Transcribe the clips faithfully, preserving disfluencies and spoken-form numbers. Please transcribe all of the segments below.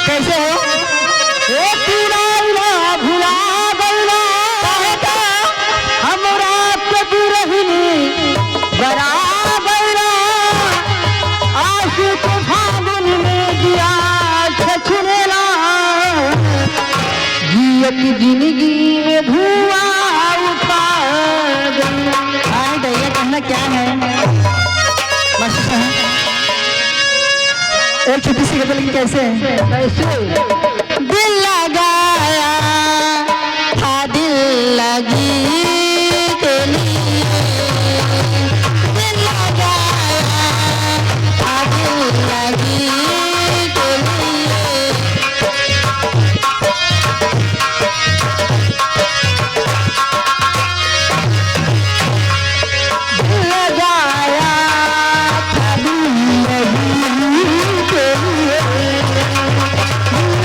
कैसे हो? ए पुराना भुला गइला। काहे का? हमरा के दुरहिनी बना गइला। आशिक फागुन में दिया छछुनेला। जियत जिंदगी में धुआं उठा गइला। हाय दैया, कहना क्या है? मस्त है। एक छोटी सी गजल की कैसे? कैसे? दिल लगाया था दिल लगी के लिए, दिल लगाया था दिल लगी के लिए। लगाया था दिल लगी के लिए,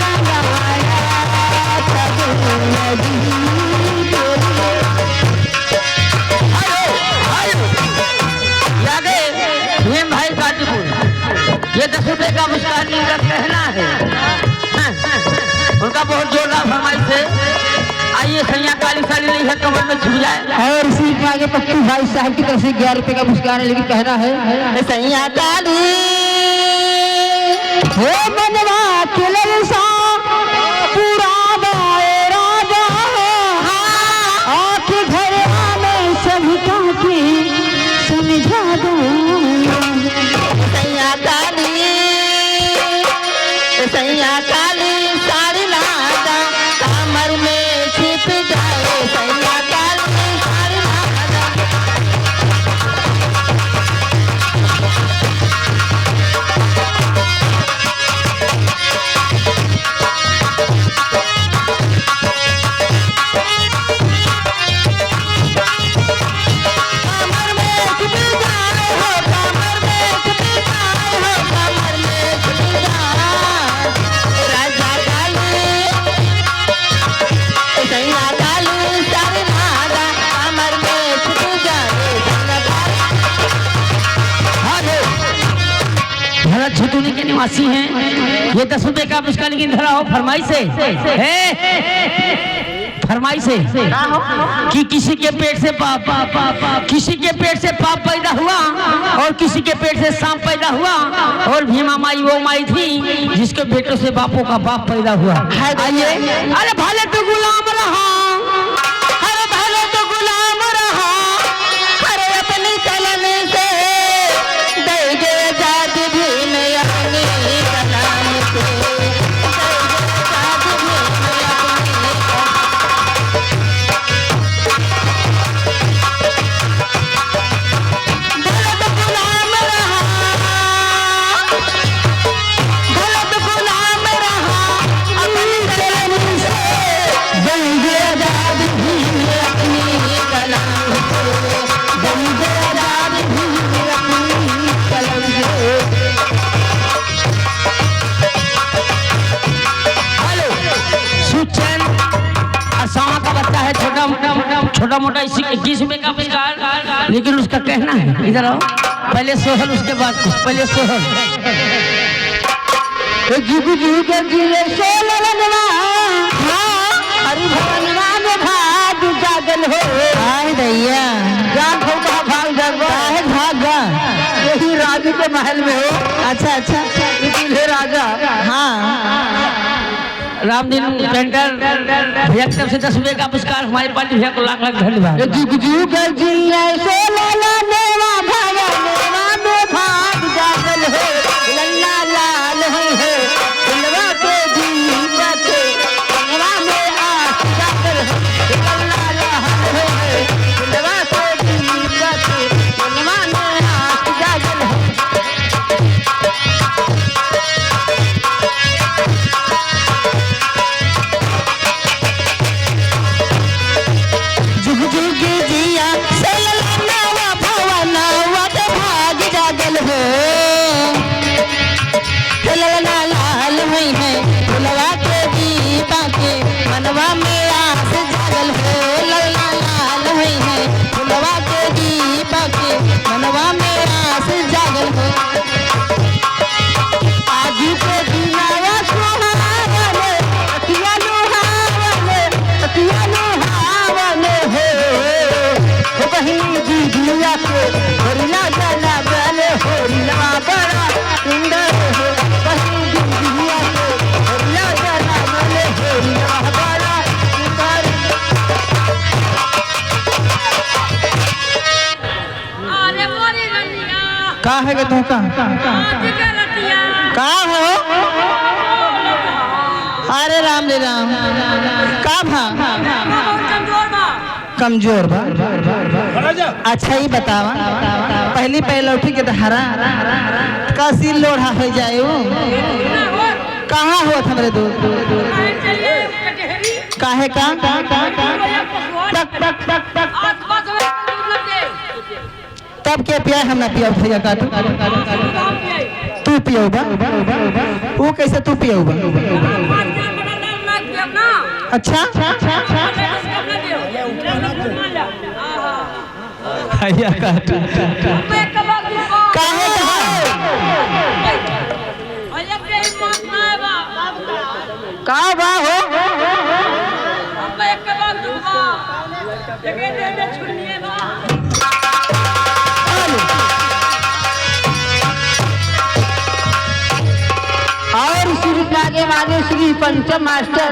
लगाया था दिल लगी के लिए। हेलो, हेलो। याद है, भीम भाई काजीपुर। ये दस रुपए का पुरस्कार इनका कहना है। हाँ, उनका बहुत जोरदार फरमाइश है। आइए, सैया काली साड़ी नहीं है, कमर में छिप जाए। और इसी के आगे पप्पू भाई साहब की तरफ से ग्यारह रुपए का पुरस्कार है, लेकिन कहना है, सैया काली, हो मनवा के ललसा पूरा बाए राजा, आके घर आने सभी का के समझा दो। सैया काली, सैया काली साड़ी लादा, कमर में छिप जाए। सैया काली साड़ी लादा। भरत झुतुनी के निवासी हैं। ये दस रुपए का पुरस्कार, लेकिन धरा हो फरमाइश है। है? फरमाइश है कि किसी के पेट से बाप, बाप, बाप, बाप, किसी के पेट से बाप पैदा हुआ और किसी के पेट से सांप पैदा हुआ, और भीमा माई वो माई थी जिसके बेटों से बापों का बाप पैदा हुआ। आइए, अरे भले तू गुलाम रहा, अरे भले तू गुलाम रहा, अरे अपनी कलम से दे दे आजाद भीम अपनी कलम से। हेलो, सुचन असावा का बच्चा है, छोटा, छोटा मोटा इसी इक्कीस में का पुरस्कार, लेकिन उसका कहना है, इधर आओ, पहले सोहर, उसके बाद कुछ, पहले सोहर। ए जुग जुग जिए सोलरनवा, हाँ, अरे भवनवा में भाग जागल हो। आय दैया। जान हो कहाँ भाग जागल? काहे भाग गा? यही राजू के महल में हो। अच्छा, अच्छा। ये दूल्हे राजा। हाँ। रामदीन पेंटर भैया की तरफ से दस रुपए का पुरस्कार हमारे पार्टी भैया को लाख लाख धन्यवाद। जुग जुग जिए सोलरनवा भवनवा में भाग जागल हो, लल्ला लाल होई है, फुलवा के दीपक, मनवा में आस जागल हो, लल्ला लाल होई है, फुलवा के दीपक, मनवा में आस जागल हो। जुग जुग जिया, सललनवा भवनवा के भाग जागल हो। हे ललना लाल होई है, फुलवा के दीपा के, मनवा में आस जागल हो। ललना लाल होई है, फुलवा के दीपा के, मनवा में आस आजु के दिनवा सुहावन, रतिया लुहावन, रतिया लुहावन हो। हो बहिनी दीदिया के होरिया जनावन, होरिया बड़ा सुंदर हो। बहिनी दीदिया के होरिया जनावन, होरिया बड़ा सुंदर। अरे मोरी रनिया। का है गे तोहका? आज के रतिया। का हो? अरे राम रे राम। का भा? बहुत कमजोर बा। कमजोर बा? अच्छा ई बतावा, पहली पहलौठी के दहारा का सिर लोढ़ा होइ जाए उ? कहाँ होत हमरे दोस्त? काहे का? टक, टक, टक, टक। तब के पियाए, हम ना पियाउब भइया का तू? तू पियाउबा? ऊ कैसे तू पियाउबा? अच्छा? भइया का तू? काहे का? का बा हो? और श्री आगे माने श्री पंचम मास्टर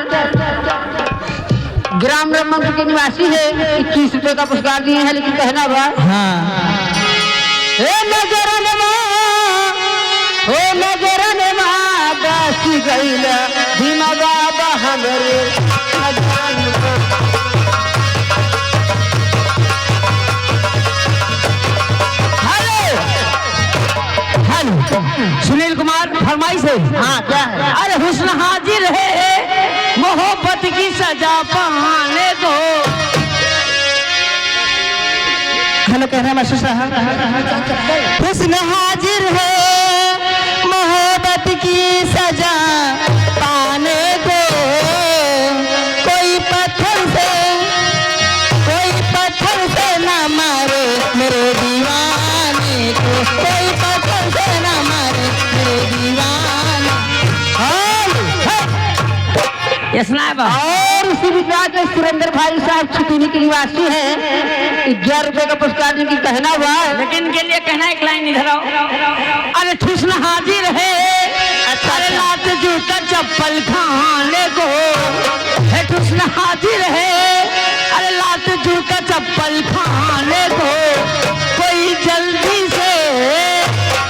ग्राम रमनपुर के निवासी है, इक्कीस रुपए का पुरस्कार दिए हैं, लेकिन कहना बा। हाँ। ए नजरन मा, ओ नजरन मा, बस गइल भीमा बाबा हमरे नजरन मा। हेलो, हेलो, सुनील कुमार फरमाइश है। हाँ, क्या है? अरे हुस्न हाजिर है, मोहब्बत की सजा पाने दो। हेलो, कह रहे हैं मास्टर साहब, हुस्न हाजिर है मोहब्बत की सजा पाने दो, कोई पत्थर से, कोई पत्थर से ना मारे मेरे दीवाने को, कोई पत्थर से ना मारे मेरे दीवाने। हेलो, हे। यस ना बा। और श्री विकास के सुरेंद्र भाई साहब छिपिनी के निवासी हैं, ग्यारह रुपए का पुरस्कार जिनकी कहना हुआ है। लेकिन इनके लिए कहना एक लाइन इधर आओ। अरे हुस्न हाजिर है, अच्छा, अरे अच्छा। लात जूता चप्पल खाने को, हे हुस्न हाजिर है, अरे लात जूता चप्पल खाने को, कोई जल्दी से,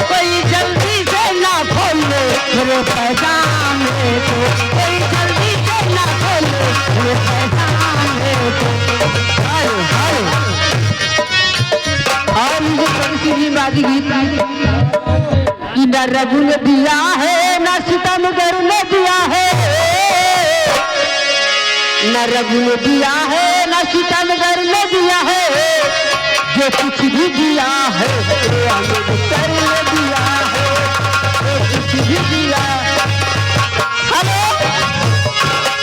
कोई जल्दी से ना खोले मेरे पैजामे को, कोई जल्दी से ना खोले मेरे पैजामे को। हाय, हाय। और मुझे बड़ी सी भी बाजी गीत कि ना रघु ने दिया है, ना सितमगर ने दिया है, ना रघु ने दिया है, ना सितमगर ने दिया है, जो कुछ भी दिया है, वो अम्बेडकर ने दिया है, जो कुछ भी दिया। हेलो,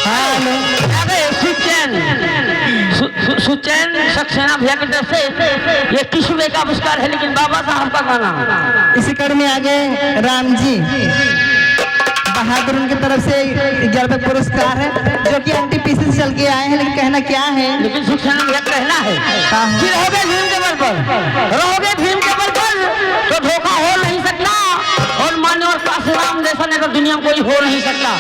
हेलो। अरे सुचैन, सु-, सु-, सुचैन सक्सेना भैया की तरफ से ये किस रुपए का पुरस्कार है, लेकिन बाबा साहब का गाना। इसी कड़ी में आगे राम जी बहादुर उनकी तरफ से ग्यारह रुपए पुरस्कार है, जो कि एनटीपीसी से चल के आए हैं, लेकिन कहना क्या है? लेकिन सुचैन भैया कहना है हाँ। कि रहोगे भीम के बल पर, रहोगे भीम के बल पर, तो धोखा हो नहीं सकता, और मान्यवर काशीराम जैसा नेता दुनिया में कोई हो नहीं सकता।